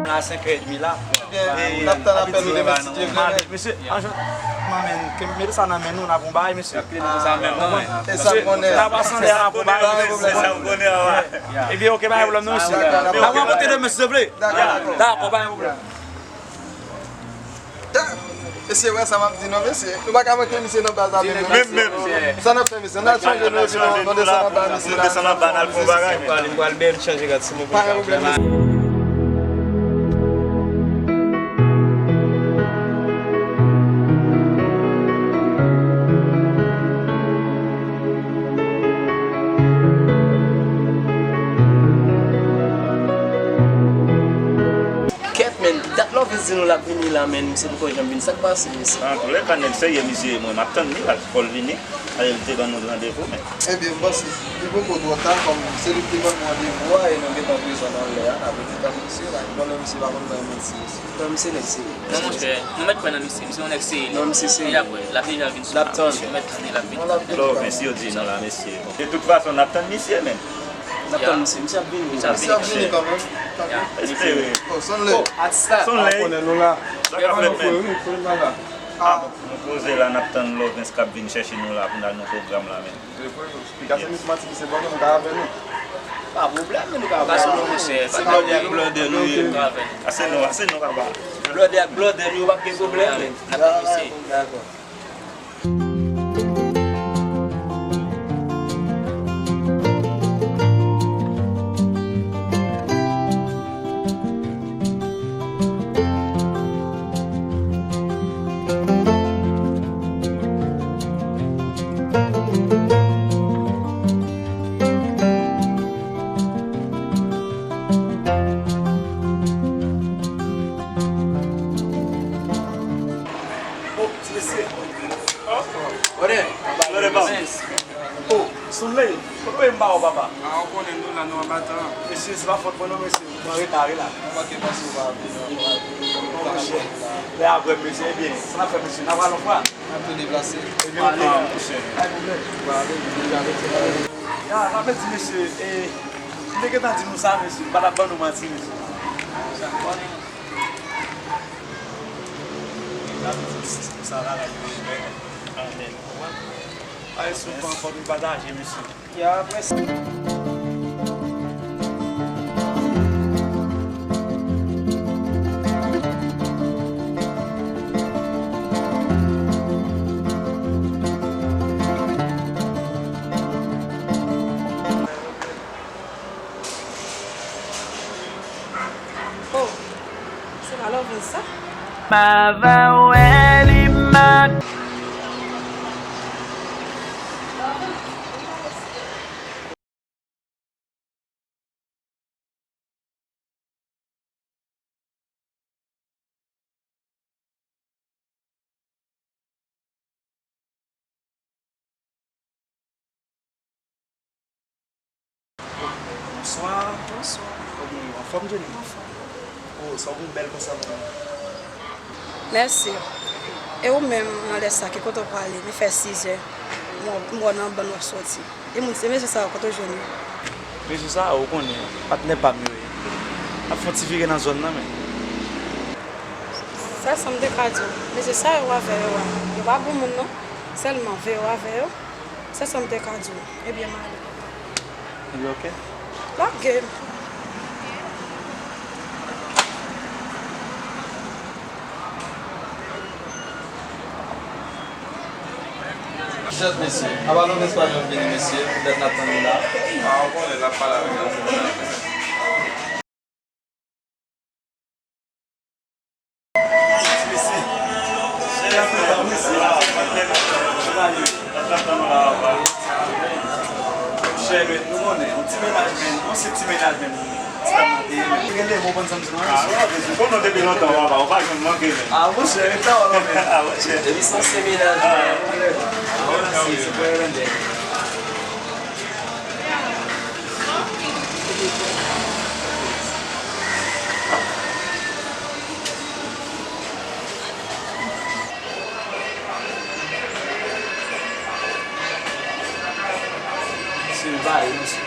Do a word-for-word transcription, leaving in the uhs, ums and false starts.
A senk è edmi la. Ebyen, n ap tann apèl ou demen si Dye vle, men. Mesye, anjan, man, men, ke mete sa nan men nou, n ap yon bagay, mesye. E sa m konnen. Mesye, ta pa sanble, n ap yon bagay, mesye. Ebyen, oke, pa gen pwoblèm, non, mesye. N ap rankontre demen, si Dye vle. Dakò, pa gen pwoblèm. Mesye, wè sa m ap di non, mesye. Nou pa ka manke misye nan baz la menm, non. Menm, menm. Sa n ap fè, mesye? N al chanje nou epi nou, nou desann anba, mesye. Nou desann anba, n al fè yon bagay, men. M pral byen chanje gad si mwen. Pa gen pwoblèm, mesye. Kèt, men, dat Love di nou l ap vini la, men misye poko janm vini. Sa k pase, mesye? Antoulèka, nèg serye, misye, mwen, m ap tann li la, fò l vini. Paske li te ban nou randevou, men. Ebyen, m panse li poko twò ta, kòm se li ki te ban nou randevou a, e nou gentan prezan nan lè a, n ap rete tann misye la. Bon, lè misye pa konn bay manti, mesye. Non, misye nèg serye. Non, monchè, nou mèt kwè nan misye. Misye yon nèg serye. Non, misye serye. E apre, l ap deja vin sou la. L ap tann. Nou mèt tann li, l ap vin. Love, mesye yo di non la, mesye. Bon. De tout fason, n ap tann misye, men. N ap tann misye. Misye ap vini. Misye ap vini kanmenm. Espere. Oh, Sonley. Oh, atis la. Sonley. Konnen nou la. Sa k ap fèt, men? Ah, nou poze la, n ap tann Lovens k ap vin chèche nou la pou n al nan pwogram la, men. Eksplikasyon misye manti, misye ban nou, nou ka avè nou. Pa pwoblèm, nou ka avè nou. Monchè, se blòdè ak blòdè nou ye. Ase nou, ase nou, papa. Blòdè ak blòdè nou, pa gen pwoblèm. N ap tann misye. Dakò. Oh, ti mesye. Oh. Brother. Brother, bam. Oh, Sonley. Kote w ye m pa wè w, papa? Ah, ou konnen nou la, nou anba tan. Mesye, se pa fòt mwen non, mesye. Mwen reta, rela. Ou manke pase ou pa vini ankò. Bon, monchè. Lè apre, mesye, ebyen, sa n ap fè, mesye, n ap pale yon fwa. N ap tou deplase. Ebyen, oke, monchè. Pa gen pwoblèm. Ou ale, ou deja rete. Ya, sa vle di, mesye, e, m te gentan di nou sa, mesye, m pa t ap ban nou manti, mesye. Sa vle di, mesye, se konsa bagay yo ye, men. Anmèn. Ou konprann? Ay, si w pa anfòm, pataje, mesye. Ya, mèsi. Oh, se pa Lovens sa? M ava wè li mak. Bonswa. Bonswa. Kòman w ye? Anfòm, Jenny? Anfòm. Oh, sa w gen bèl konsa, manman. Mèsi. E ou menm, nan lè sa, ki kote w prale? Li fè sizè. M wè w nan bòn w ap sòti. E moun, se mesye sa yo, kote w jwenn yo? Mesye sa yo, ou konnen, patnè pa m yo ye. N ap fè yon ti vire nan zòn nan, men. Sèl sa m te ka di w, mesye sa yo w ap wè yo a, yo pa bon moun non. Sèlman veye w avè yo. Sèl sa m te ka di w. Ebyen, m ale. Ebyen, oke. Lage m. Kèt, mesye. Apa Lovens pa janm vini, mesye? Poutèt n ap tann li la. Ah, ou konnen, l ap pale avèk yon moun. Chè, men, nou konnen, yon ti mennaj, men, yon senp ti mennaj, men. Ti dam nan te ye, men. Ou gen de mo konn sa m di nou, ah, wi, ou konnen depi lontan, papa, ou pa janm manke, men. Ah, monchè, rete la, men. Ah, monchè. Depi se yon senp mennaj, men. Ah, monchè, se premye lè. Se yon bagay, mesye.